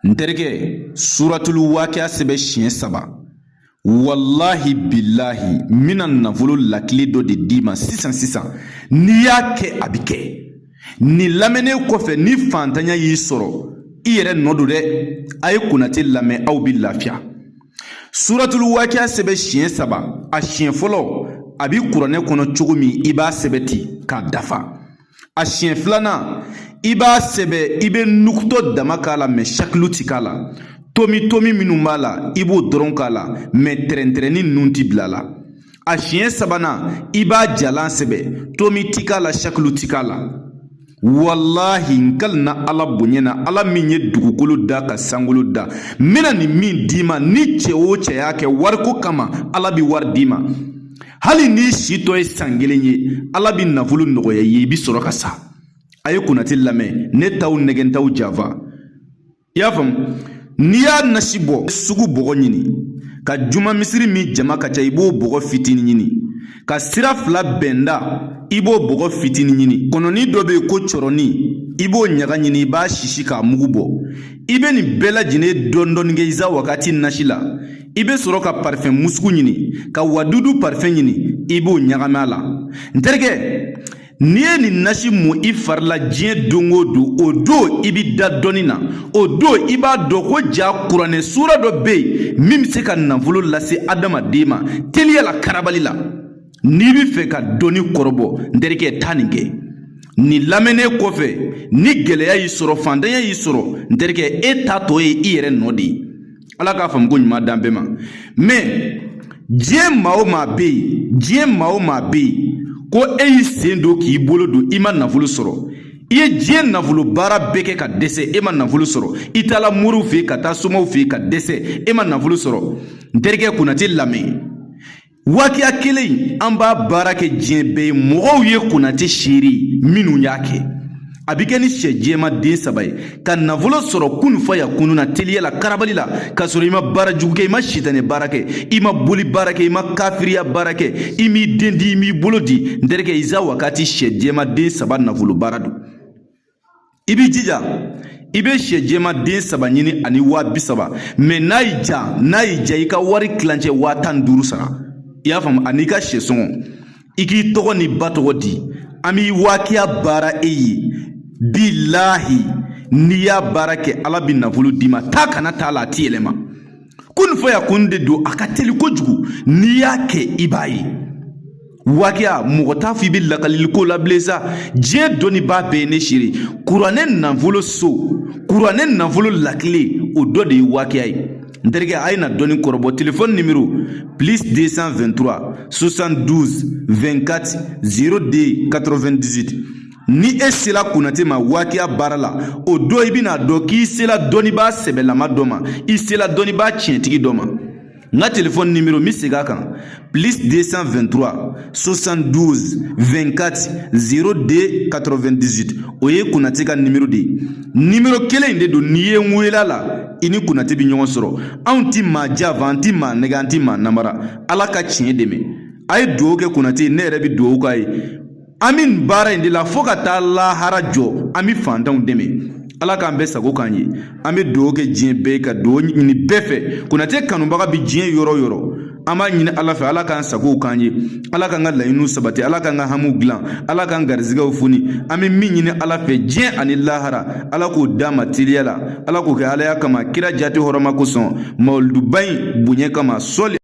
N terikɛ, suratulu wakiya sɛbɛn siɲɛ saba. Walahi bilahi, n bɛna nafolo lakile dɔ de d'i ma sisan sisan. N'i y'a kɛ, a bɛ kɛ. Nin lamɛnnen kɔfɛ, ni fantanya y'i sɔrɔ, i yɛrɛ nɔ don dɛ. A ye Konate lamɛn, aw bɛ lafiya. Suratulu wakiya sɛbɛn siɲɛ saba. A siɲɛ fɔlɔ, a bɛ kuranɛ kɔnɔ cogo min, i b'a sɛbɛn ten k'a dafa. A siɲɛ filanan, i b'a sɛbɛn, i bɛ nukutɔ dama k'a la, mɛ sakilu ti k'a la. Tomi tomi minnu b'a la, i b'o dɔrɔn k'a la, mɛ tɛrɛntɛrɛnni ninnu ti bila a la. A siɲɛ sabanan, i b'a jalan sɛbɛn, tomi ti k'a la, sakilu ti k'a la. Walahi, n kalina Ala bonya na, Ala min ye dugukolo da ka sankolo da, n bɛna nin min d'i ma, ni cɛ o cɛ y'a kɛ wariko kama, Ala bɛ wari d'i ma. Hali n'i si tɔ ye san kelen ye, Ala bɛ nafolo nɔgɔya i ye, i bɛ sɔrɔ ka sa. A ye Konate lamɛn, ne t'aw nɛgɛn, t'aw janfa. I y'a faamu? N'i y'a nasi bɔ, sugu bɔgɔ ɲini, ka juma misiri min jama ka ca, i b'o bɔgɔ fitinin ɲini, ka sira fila bɛnda, i b'o bɔgɔ fitinin ɲini. Kɔnɔni dɔ bɛ yen ko cɔrɔni, i b'o ɲaga ɲini, i b'a sisi k'a mugu bɔ. I bɛ nin bɛɛ lajɛlen dɔɔni dɔɔni kɛ isa wakati nasi la. I bɛ sɔrɔ ka parifɛn musuku ɲini, ka wadudu parifɛn ɲini, i b'o ɲagami a la. N terikɛ, n'i ye nin nasi mun i fari la diɲɛ don o don, o don i bɛ da dɔnni na, o don i b'a dɔn ko ja kuranɛ sura dɔ bɛ yen min bɛ se ka nafolo lase adamaden ma teliya la, karabali la. N'i bɛ fɛ ka dɔnni kɔrɔbɔ, n terikɛ, taa nin kɛ. Nin lamɛnnen kɔfɛ, ni gɛlɛya y'i sɔrɔ, fantanya y'i sɔrɔ, n terikɛ, e ta tɔ ye i yɛrɛ nɔ de ye. Ala k'a faamu ko ɲuman d'an bɛɛ ma. Mɛ diɲɛ maa o maa bɛ yen, diɲɛ maa o maa bɛ yen ko e y'i sen don k'i bolo don, i ma nafolo sɔrɔ, i ye diɲɛ nafolo baara bɛɛ kɛ ka dɛsɛ, e ma nafolo sɔrɔ, i taala moriw fɛ yen, ka taa somaw fɛ yen ka dɛsɛ, e ma nafolo sɔrɔ, n terikɛ, Konate lamɛn. Wakiya kelen in, an b'a baara kɛ diɲɛ bɛɛ ye. Mɔgɔw ye Konate seere minnu y'a kɛ. A bɛ kɛ ni sɛ jɛman den saba ye ka nafolo sɔrɔ kun fa ya kunu na, teliya la, karabali la, k'a sɔrɔ i ma baara jugu kɛ, i ma sitanɛ baara kɛ, i ma boli baara kɛ, i ma kafiriya baara kɛ, i m'i den di, i m'i bolo di. N terikɛ, isa wakati sɛ jɛman den saba nafolo baara don. I b'i jija, i bɛ sɛ jɛman den saba ɲini ani 30 000. Mɛ n'a y'i ja, n'a y'i ja, i ka wari tilancɛ 15 000 sara. I y'a faamu? Ani i ka sɛ sɔngɔ, i k'i tɔgɔ ni ba tɔgɔ di, an b'i wakiya baara e ye. Bilahi, n'i y'a baara kɛ, Ala bɛ nafolo d'i ma. Taa kana t'a la, a ti yɛlɛma. Kun fɔ ya kun de don, a ka teli kojugu. N'i y'a kɛ, i b'a ye. Wakiya, mɔgɔ t'a fɔ i bɛ lakalili ko la bilen sa. Diɲɛ dɔnnibaa bɛɛ ye ne seere. Kuranɛ nafolo so, kuranɛ nafolo lakile, o dɔ de ye wakiya ye. N terikɛ, a ye na dɔnni kɔrɔbɔ. Telefɔni nimero plus 223 72 24 02 98. Ni e sela Konate ma wakiya baara la, o don i bɛna dɔn k'i sela dɔnnibaa sɛbɛlama dɔ ma, i sela dɔnnibaa tiɲɛtigi dɔ ma. N ka telefɔni nimero, n bɛ segin a kan: plus 223 72 24 02 98. O ye Konate ka nimero de ye. Nimero kelen in de don. N'i ye n wele a la, i ni Konate bɛ ɲɔgɔn sɔrɔ. Anw ti maa janfa, an ti maa nɛgɛ, an ti maa namara. Ala ka tiɲɛ dɛmɛ. A ye dugawu kɛ Konate ye, ne yɛrɛ bɛ dugawu k'a ye. An bɛ nin baara in de la fo ka taa lahara jɔ. An bɛ fantanw dɛmɛ. Ala k'an bɛɛ sago k'an ye. An bɛ dugawu kɛ diɲɛ bɛɛ ye, ka dugawu ɲini bɛɛ fɛ. Konate kanubaga bɛ diɲɛ yɔrɔ o yɔrɔ, an b'a ɲini Ala fɛ, Ala k'an sagow k'an ye, Ala k'an ka laɲiniw sabati, Ala k'an ka hamiw dilan, Ala k'an garizigɛw foni. An bɛ min ɲini Ala fɛ diɲɛ ani lahara, Ala k'o d'an ma teliya la. Ala k'o kɛ Alaya kama, kira jate hɔrɔma kosɔn, mawuluduba in bonya kama, sɔli.